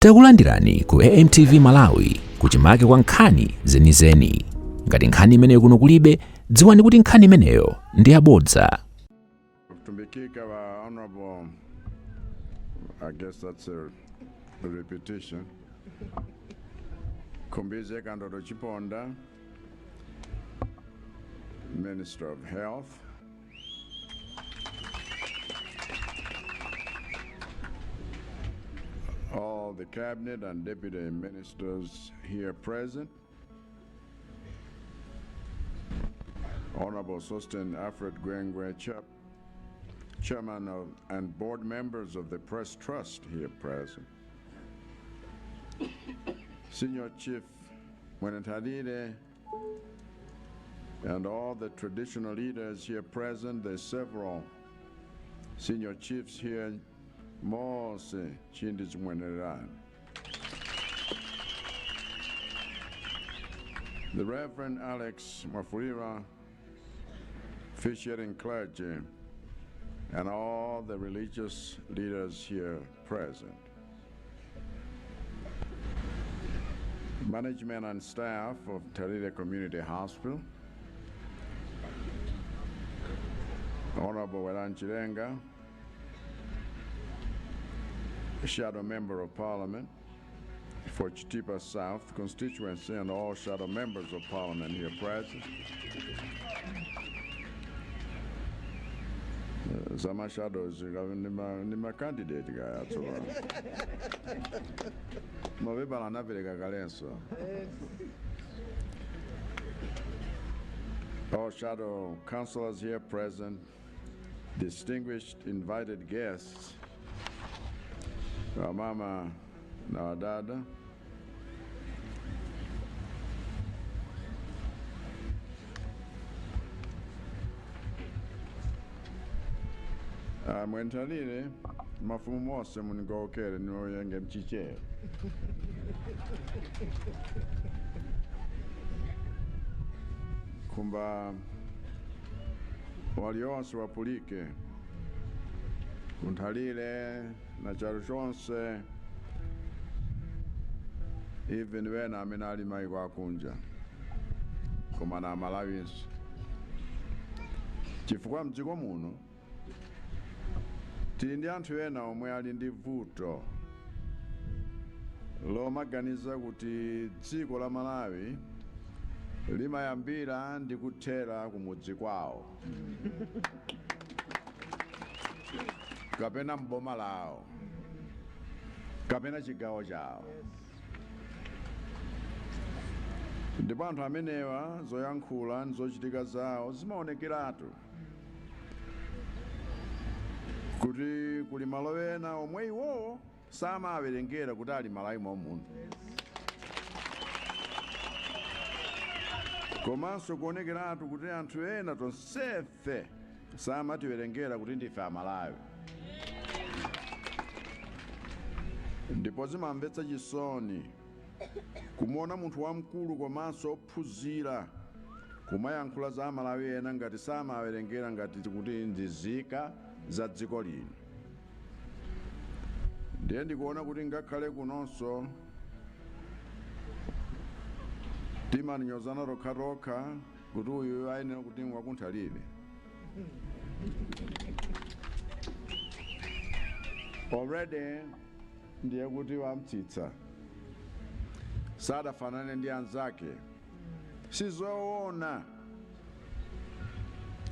Takulandirani ku AMTV Malawi kuchimake kwa nkhani zenizeni. Ngati nkhani imeneyo kuno kulibe, dziwani kuti nkhani imeneyo ndi yabodza. Tumbikika wa Honorable, I guess that's a repetition. Khumbize Kandodo Chiponda, Minister of Health. All the cabinet and deputy ministers here present. Honorable Sosten Alfred Gwengwe, Chairman of, and board members of the Press Trust here present. Senior Chief Mwenenthalire and all the traditional leaders here present. There's several senior chiefs here. Mose Chindi Mwenerani. The Reverend Alex Mwafulirwa, officiating clergy, and all the religious leaders here present. Management and staff of Nthalire Community Hospital, Honorable Werani Chilenga, Shadow Member of Parliament for Chitipa South constituency, and all shadow members of Parliament here present. Zama shadows ni ma candidate kaya tsopano. Mapepala anapereka kalenso. All shadow councillors here present, distinguished invited guests, wamama na wadada, Mwenthalire mafumu mose munigokere niwoyenge mchichero. Kumba walionse wapulike kunthalire na chalo chonse, even wena amene ali maiko akunja koma na Malawinso, chifukwa mdziko muno tili ndi anthu ena omwe ali ndi vuto lomaganiza kuti dziko la Malawi limayambira ndi kuthera kumudzi kwawo kapena mboma lawo kapena chigawo chawo. Ndipo anthu amenewa zoyankhula ndi zochitika zawo zimaonekeratu kuti kuli malo ena omwe iwowo samawerengera kuti ali Malawi momuno. Komanso kuonekeratu kuti anthu ena tonsefe samatiwerengera kuti ndife Amalawi. Ndipo zimamvetsa chisoni kumuona munthu wamkulu komanso ophunzira kumayankhula za Amalawi ena ngati samawerengera ngati kuti ndi nzika za dziko lino. Ndiye ndikuona kuti ngakhale kunonso timanyozana tokhatokha kuti uyu ayenera kuti wakunthalire. Already ndiye kuti wamtsitsa, sadafanane ndi anzake. Sizoona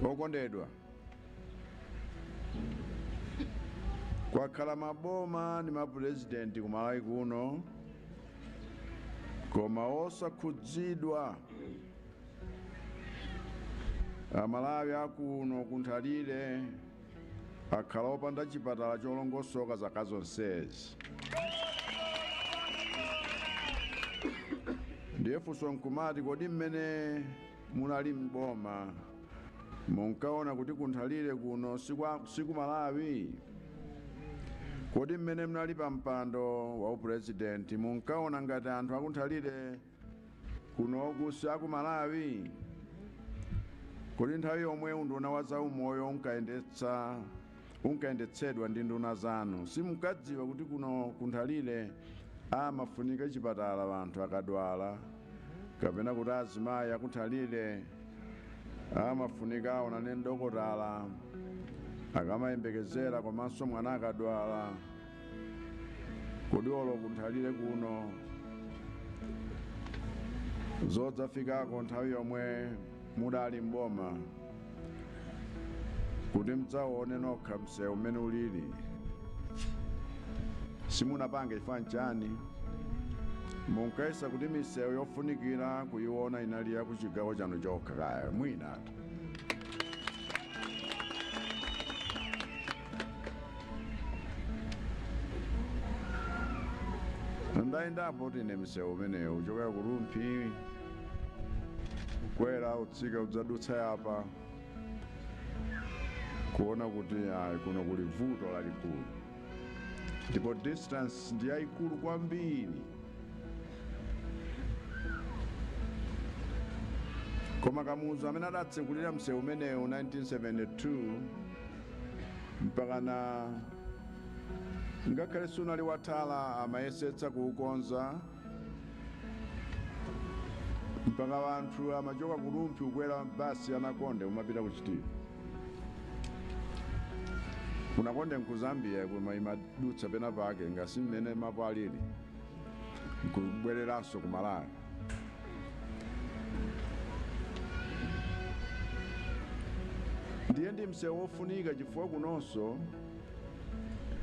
okondedwa, kwakhala maboma ndi mapurezidenti ku Malawi kuno koma osakhudzidwa. Amalawi akuno kunthalire akhala opanda chipatala cholongosoka zaka zonsezi. Ndiye funso nkumati, kodi mmene munali mboma munkaona kuti kunthalire kuno siku Malawi? Kodi mmene munali pa mpando wa upurezidenti munkaona ngati anthu akunthalire kunoku si aku Malawi? Kodi nthawi yomwe unduna wa zaumoyo unkayendetsedwa ndi nduna zanu, simunkadziwa kuti kuno kunthalire Amafunika chipatala anthu akadwala, kapena kuti azimayi akunthalire amafunika aonane ndokotala akamayembekezera, komanso mwana akadwala. Kodi olo kunthalire kuno zodzafikako nthawi yomwe mudali mboma kuti mdzaone nokha msewu umene ulili simunapange chifukwa chani? Munkayesa kuti misewu yofunikira kuyiona inali ya kuchigawo chanu chokha kaya mwina. Ndayendapo tine misewu umeneyo kuchokera ku Rumphi kukwera utsika udzadutsa yapa, kuona kuti ayi, kuno kuli vuto lalikulu ndipo distance ndi yayikulu kwambiri. Koma Kamuzu amene adatsekulira msewu umenewu 1972 mpaka na ngakhale sunali wathala, amayesetsa kuukonza mpaka anthu amachoka ku Rumphi kukwera basi Anakonde umapita ku Chitipa. Kunakonde nku Zambia, koma imadutsa pena pake ngasi mmene mapo alili nkubwereranso ku Malawi. Ndiye ndi msewu wofunika chifukwa kunonso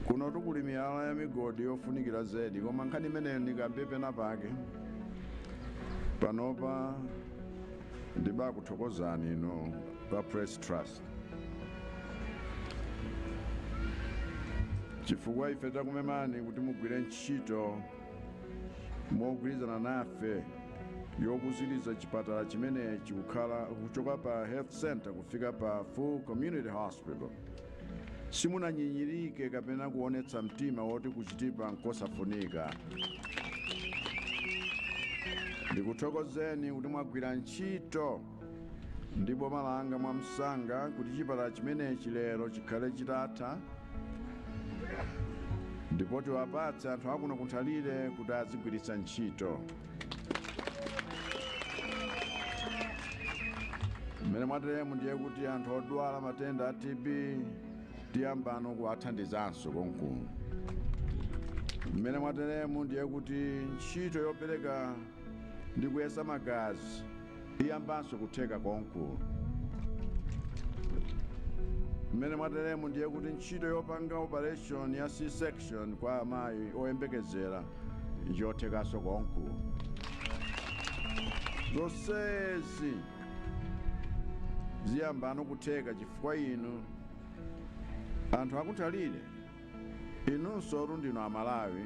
kuno tikuli miyala ya migodi yofunikira zedi. Koma nkhani imeneyo ndikambe pena pake. Panopa ndibakuthokozani ino pa Press Trust, chifukwa ife takumemani kuti mugwire ntchito mogwirizana nafe yokuziriza chipatala chimenechi kukhala kuchoka pa health center kufika pa full community hospital. Simunanyinyirike kapena kuonetsa mtima woti kuchitipa nkosafunika. Ndikuthokozeni kuti mwagwira ntchito ndi boma langa mwamsanga kuti chipatala chimenechi lero chikhale chitatha, ndipo tiwapatse anthu akuno kunthalire kuti azigwiritsa ntchito. Mmene mwateremu ndiye kuti anthu odwala matenda a TB tiyambano kuwathandizanso konkuno. Mmene mwateremu ndiye kuti ntchito yopereka ndi kuyesa magazi iyambanso kutheka konkuno. Mmene mwateremu ndiye kuti ntchito yopanga operation ya C-section kwa amayi oyembekezera yothekanso konkuno. Zonsezi ziyambano kutheka chifukwa inu anthu akunthalire inunso ndinu Amalawi,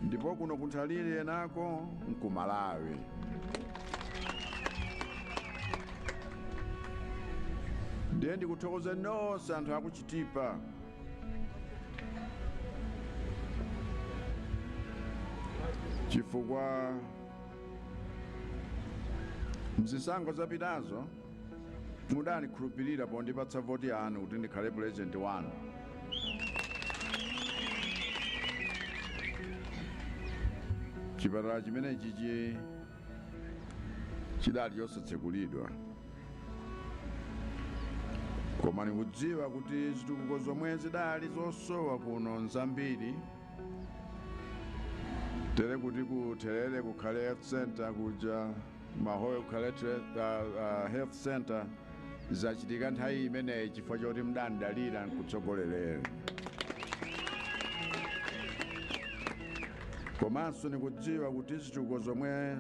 ndipo kuno kunthalire nako nkumalawi. Ndiye ndikuthokoza nonse anthu akuchitipa chifukwa mzisankho zapitazo mudandikhulupirira pondipatsa voti yanu kuti ndikhale president wanu. Chipatala chimenechi chidali chosatsekulidwa, koma ndikudziwa kuti zitukuko zomwe zidali zosowa kuno nzambiri, tere kuti kutherere kukhale health center, kuja Mahowe kukhale health center, zachitika nthawi imeneyi chifukwa choti mudandidalira nkutsogolerera. Komanso ndikudziwa kuti zitukuko zomwe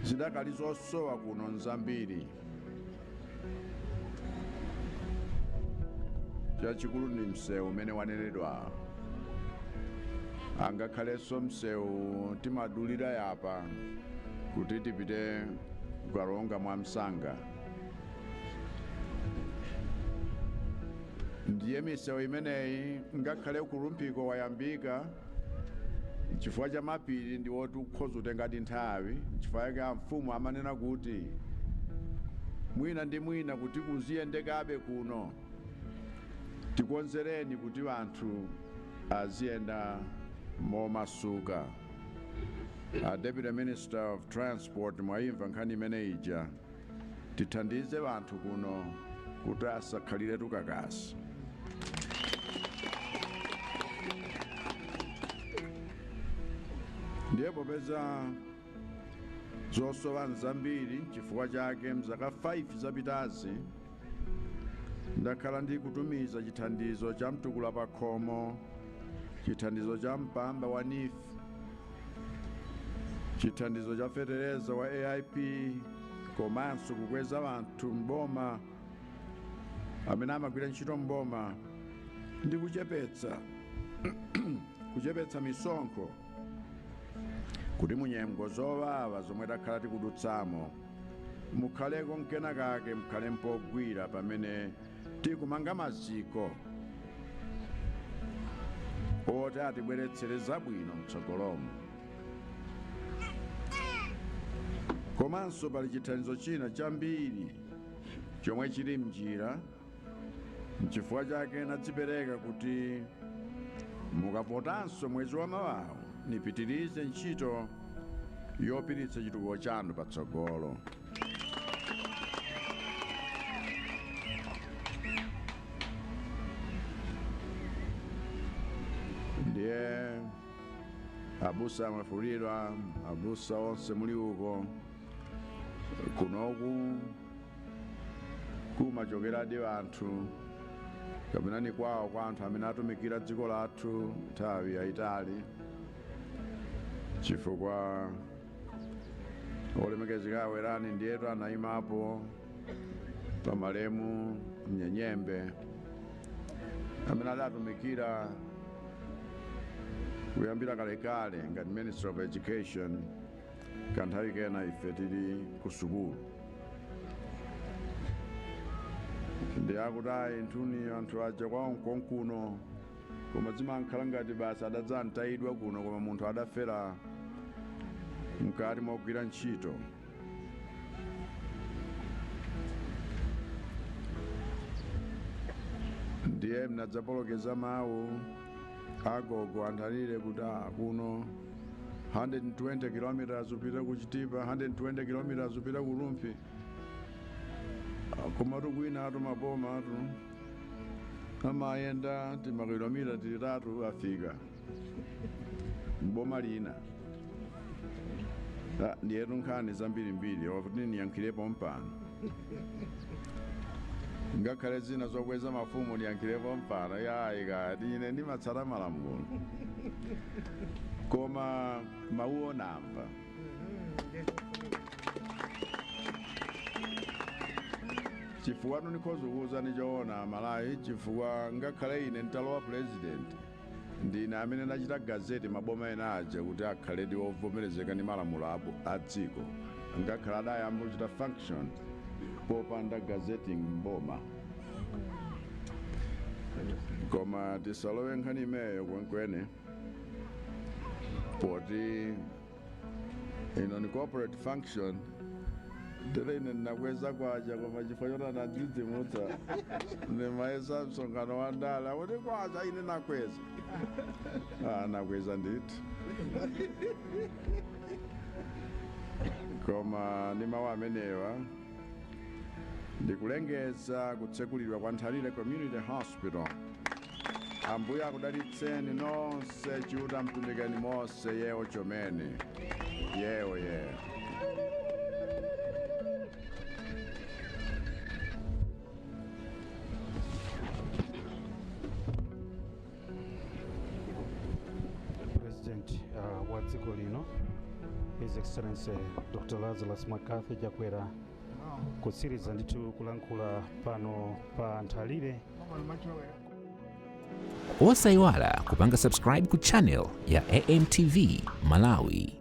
zidakali zosowa kuno nzambiri. Chachikulu ndi msewu umene wanenedwa, angakhalenso msewu timadulira yapa kuti tipite kukalonga mwa msanga. Ndiye misewu imeneyi ngakhale kulumphiko wayambika chifukwa cha mapiri ndi woti ukhoza utengadi nthawi. Chifukwa chake amfumu amanena kuti mwina ndi mwina kuti kuziyendekabe kuno, tikonzereni kuti anthu aziyenda Momasuka. A Deputy Minister of Transport, mwayimva nkhani imene ija. Tithandize anthu kuno kuti asakhalire tukakasi. Ndiye popeza zosowa nzambiri, chifukwa chake mzaka 5 zapitazi ndakhala ndi kutumiza chithandizo cha mtukula pa khomo, chithandizo cha mpamba wa NEEF, chithandizo cha fetereza wa AIP, komanso kukweza anthu mboma amene amagwira ntchito mboma ndi kuchepetsa misonkho, kuti munyengo zowawa zomwe takhala tikudutsamo mukhaleko mkenakake, mukhale mpogwira pamene tikumanga maziko oti atibweretsere zabwino mtsogolomo. Komanso pali chithandizo china chambiri chomwe chili mnjira. Nchifukwa chake nadzipereka kuti mukavotanso mwezi wa mawawo nipitirize ntchito yopititsa chitukuko chanu patsogolo. Ndiye abusa amafulirwa, abusa onse muli uko, kunoku kumachokeradi anthu kapena ni kwawo kwa anthu amene atumikira dziko lathu nthawi yayitali, chifukwa olemekezeka Werani ndiyetu anayimapo pamalemu Mnyenyembe amene adatumikira kuyambira kalekale ngati Minister of Education kanthawi kena ife tili ku sukulu. Ndi akuti ayi, nthuni anthu aja kwawo nkonkuno, koma zimankhala ngati basi adadzantayidwa kuno, koma munthu adafera mkati mogwira ntchito. Ndiye mnadzapolokeza mawu agogo anthalire kuti kuno 120 kilometers upita ku Chitipa, 120 kilometers upita ku Rumphi. Komatu kwina atu maboma atu amayenda timakilomita titatu afika mboma lina. Ndiyetu nkhani zambirimbiri wakuti niyankhirepo mpano, ngakhale zina zokweza mafumu niyankhirepo mpano. Yayi, kati ine ndimatsata malamulo, koma mawuwo namva. Chifukwa ndikhoza kuwuzani choona Malawi, chifukwa ngakhale ine nditalowa president, ndine amene ndachita gazette maboma ena aja kuti akhale ndi ovomerezeka ndi malamulo a dziko, ngakhale adayamba kuchita function popanda gazetting mboma. Koma tisalowe nkhani imeyo kwenikweni, poti ino ni corporate function. Tere ine ndinakweza kwacha, koma chifukwa choti anadzidzimutsa, ndimayesa msonkhano wa ndale akuti kwacha ine nakweza. Nakweza ndithu. Koma ndi mawu amenewa ndikulengeza kutsekulidwa kwa Nthalire Community Hospital. Ambuye akudalitseni nonse. Chiuta mtumikeni monse. Yewo chomene, yewo yewo. President wa dziko lino, His Excellency Dr Lazarus McCarthy Chakwera, kutsiriza ndithu kulankhula pano pa Nthalire. Osayiwala kupanga subscribe ku channel ya AMTV Malawi.